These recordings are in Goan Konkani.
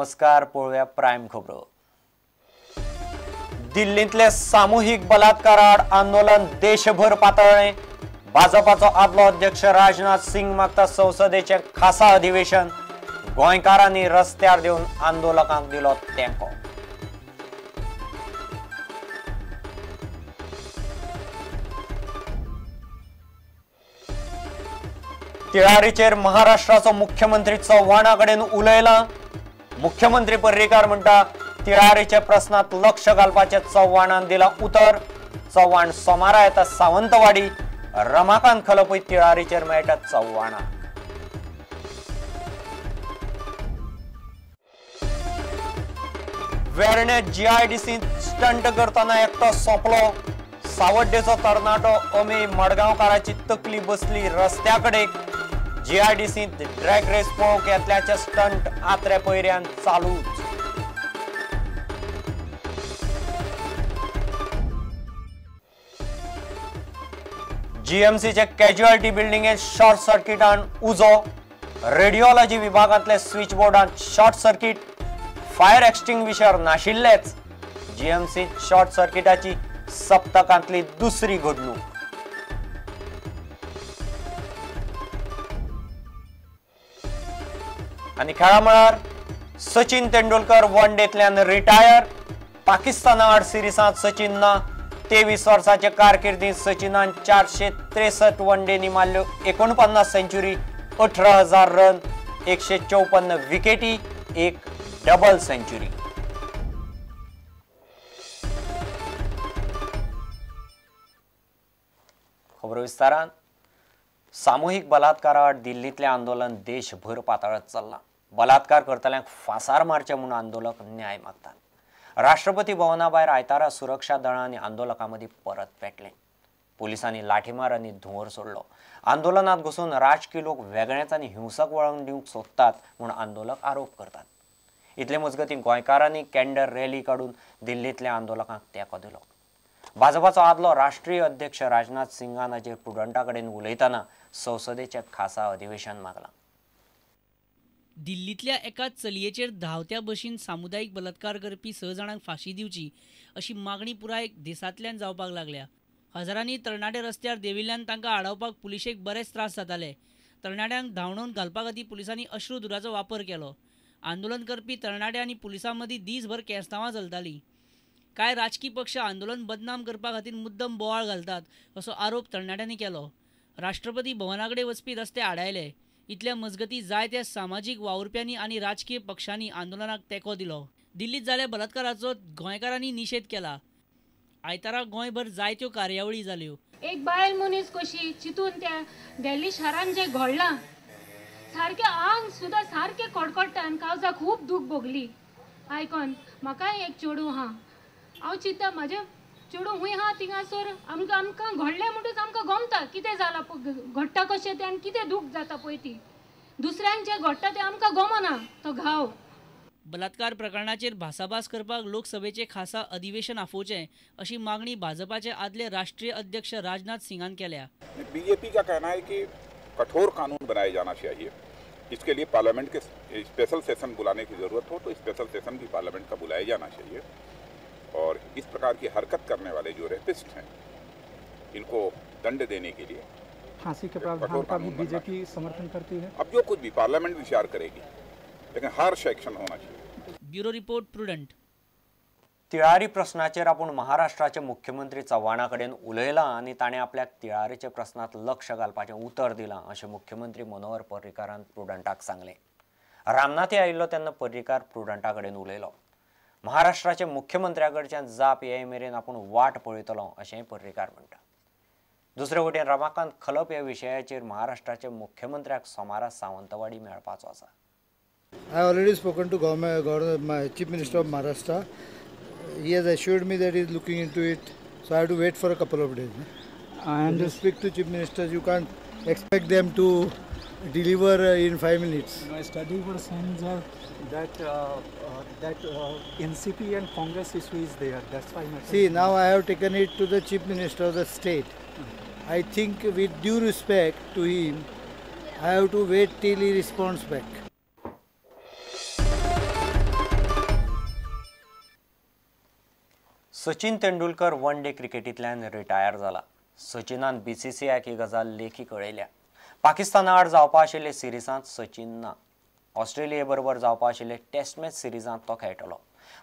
नमस्कार, पळोवया प्रायम खबरो। दिल्लींतले सामुहीक बलात्काराआड आंदोलन देशभर पातळ्ळें। भाजपाचो आदलो अध्यक्ष राजनाथ सिंग मागता संसदेचें खासा अधिवेशन। गोंयकारांनी रस्त्यार देवन आंदोलकांक दिलो तेंको। तिळारीचेर महाराष्ट्राचो मुख्यमंत्री चव्हाणा कडेन उलयला। मुख्यमंत्री पर्रीकार म्हणटा तिळारीच्या प्रश्नात लक्ष घालपाचें चव्हाणान दिला उतर। चव्हाण सोमारा येता सावंतवाडी, रमाकांत खलपूय तिळारीचेर मेळटा चव्हाणाक। वेर्णे जीआयडीसी स्टंट करतना एकटो सोंपलो। सावड्डेचो तरणाटो अमेय मडगांवकाराची तकली बसली रस्त्या कडेन। जीआयडीसींत ड्रॅग रेस पळोवंक येतल्याचे स्टंट आत्रे पयऱ्यान चालूच। जीएमसीचे कॅज्युअल्टी बिल्डिंगेंत शॉर्ट सर्किटान उजो। रेडिओलॉजी विभागांतले स्विच बोर्डांत शॉर्ट सर्किट। फायर एक्स्टिंग्विशर नाशिल्लेच। जीएमसींत शॉर्ट सर्किटाची सप्तकांतली दुसरी घडणूक। आनी खेळा मळार सचिन तेंडुलकर वन डेंतल्यान रिटायर। पाकिस्ताना आड सिरिजांत सचिन ना। 23 वर्सांचे कारकिर्दींत सचिनान 463 वन डेंनी मारल्यो 49 सेंच्युरी, 18,000 रन, 154 विकेटी, एक डबल सेंच्युरी। खबरो विस्तारान। सामुहीक बलात्काराआड दिल्लींतलें आंदोलन देशभर पातळत चल्लां। बलात्कार करतल्यांक फांसार मारचे म्हूण आंदोलक न्याय मागतात। राष्ट्रपती भवना भायर आयतारा सुरक्षा दळां आनी आंदोलकां मदीं परत पेटलें। पुलिसांनी लाठीमार आनी धुंवर सोडलो। आंदोलनांत घुसून राजकी लोक वेगळेच आनी हिंसक वळण दिवंक सोदतात म्हूण आंदोलक आरोप करतात। इतले मजगतीं गोंयकारांनी कॅन्डल रॅली काडून दिल्लींतल्या आंदोलकांक तेंको दिलो। भाजपाचो आदलो राष्ट्रीय अध्यक्ष राजनाथ सिंगान हाचेर प्रुडंटा कडेन उलयतना संसदेचें खासा अधिवेशन मागलां। दिल्लींतल्या एका चलयेचेर धांवत्या बशीन सामुदायीक बलात्कार करपी 6 जाणांक फांशी दिवची अशी मागणी पुराय देशांतल्यान जावपाक लागल्या। हजारांनी तरणाटे रस्त्यार देंविल्ल्यान तांकां आडावपाक पुलिशेक बरेच त्रास जाताले। तरणाट्यांक धांवडोवन घालपा खातीर पुलिसांनी अश्रुधुराचो वापर केलो। आंदोलन करपी तरणाटे आनी पुलिसां मदीं दीसभर केस्तांवां चलतालीं। कांय राजकी पक्ष आंदोलन बदनाम करपा खातीर मुद्दम बोवाळ घालतात असो आरोप तरणाट्यांनी केलो। राष्ट्रपती भवना कडेन वचपी रस्ते आडायले। इतल्या मजगती जायत्या सामाजीक वावुरप्यांनी आनी राजकीय पक्षांनी आंदोलनाक तेंको दिलो। दिल्लीत जाल्ल्या बलात्काराचो गोंयकारांनी निशेध केला। आयतारा गोंयभर जायत्यो कार्यावळी जाल्यो। एक बायल मनीस कशी चितून त्या दिल्ली शारान जें घडलां सारकें आंग सुद्दां सारकें कडकडटा आनी काळजा खूब दूख भोगली आयकोन। म्हाकाय एक चेडूं आहा, हांव चिंता म्हाजें चेडूं खूंय आहा थिंगासर आमकां आमकां घडलें म्हणटकच आमकां गमता कितें जालां घडटा कशें तें आनी कितें दूख जाता पळय ती दुसऱ्यांक जें घडटा तें आमकां गमना तो घाव। बलात्कार प्रकरणाचेर भासाभास करपाक लोकसभेचें खासा अधिवेशन आफोवचें अशी मागणी भाजपाचे आदले राष्ट्रीय अध्यक्ष राजनाथ सिंगान केल्या। बीजेपी का कहना है कि कठोर कानून बनाए जाना चाहिए। इसके लिए पार्लियामेंट के स्पेशल सेशन बुलाने की जरूरत हो तो स्पेशल सेशन भी पार्लियामेंट का बुलाया जाना चाहिए और इस प्रकार की हरकत करने वाले जो रेपिस्ट हैं इनको दंड देने के लिए फांसी के प्रावधान का भी बीजेपी समर्थन करती है। अब जो कुछ भी पार्लियामेंट विचार करेगी, लेकिन हार्श एक्शन होना चाहिए। Bureau report, Prudent. Tillari प्रश्नाचेर आपूण महाराष्ट्राचे मुख्यमंत्री चव्हाणा कडेन उलयलां आनी ताणें आपल्याक तिळारीच्या प्रश्नांत लक्ष घालपाचें उतर दिलां अशें मुख्यमंत्री मनोहर पर्रीकारान प्रुडंटाक सांगलें। रामनाथी आयिल्लो तेन्ना पर्रीकार प्रुडंटा कडेन उलयलो। महाराष्ट्राचे मुख्यमंत्र्या कडच्यान जाप येय मेरेन आपूण वाट पळयतलो अशेंय पर्रीकार म्हणटा। दुसरे वटेन रमाकांत खलप ह्या विशयाचेर महाराष्ट्राचे मुख्यमंत्र्याक सोमारा सावंतवाडी मेळपाचो आसा। I already spoken to government, Chief Minister of Maharashtra. He has assured me that he is looking into it, so I have to wait for a couple of days. And to speak to Chief Ministers, you can't expect them to deliver in 5 minutes. My study was saying that NCP and Congress issue is there. That's why. See, now I have taken it to the Chief Minister of the state. I think, with due respect to him, I have to wait till he responds back. Sachin Tendulkar one day क्रिकेटींतल्यान रिटायर जाला. सचिनान बीसीसीआयक ही गजाल लेखी कळयल्या. पाकिस्ताना आड जावपा आशिल्ले सिरिजांत सचिन ना. ऑस्ट्रेलिये बरोबर जावपा आशिल्ले टेस्ट मॅच सिरिजांत तो खेळटलो.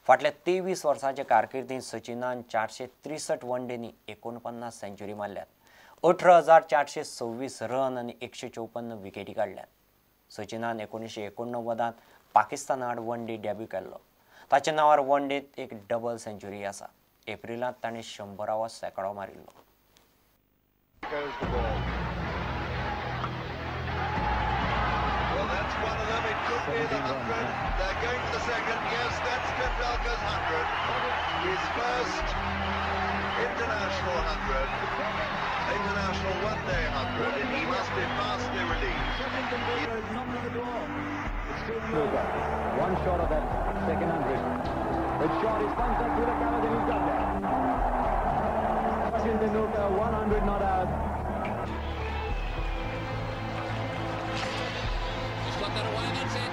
फाटल्या 23 वर्सांचे कारकिर्दींत सचिनान 463 वन डेनी 49 सेंच्युरी मारल्यात. 18,426 रन आनी 154 विकेटी काडल्यात. सचिनान 1989 पाकिस्ताना आड वन डे डेब्यू केल्लो. ताच्या नांवार वन डेंत एक डबल सेंच्युरी आसा. एप्रिलांत ताणें 100वो शेंकडो मारिल्लो. Well, that's one of them. It could be the 100. They're going for the second. Yes, that's Tendulkar's 100. His first international 100. International one-day 100. And he must be vastly relieved. One shot of that second 100. It's shot. His thumbs up to the covers and he's got that. Sachin Tendulkar, 100 not out. He's got that away, that's it.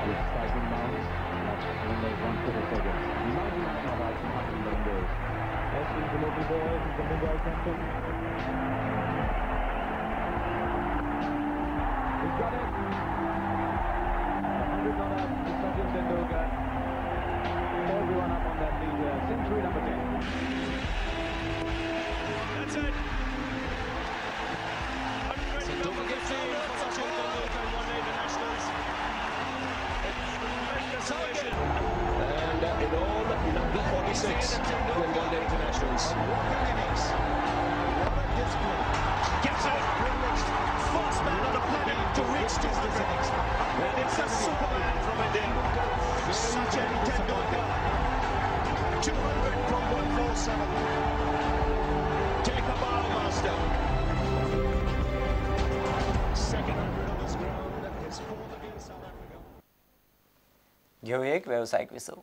With striking bounce, that's only 1 second. 99 not out, 111 days. Yes, he's the local boy, he's the Mumbai captain. He's got it. 100 not out to Sachin Tendulkar. Everyone up on that lead here. Century number 10. That's it. 115 for Sachin Tendulkar in one-day internationals. It's tremendous. And in all, number 46 in one-day internationals. What an innings. What a display. Gets out. Privileged. First man on the planet to reach 200 innings. And it's a Superman from India. Sachin Tendulkar. 200 from 147. Take a bow, master. Second 100 on this ground. His fourth against South Africa. घेऊया एक व्यावसायिक विसव.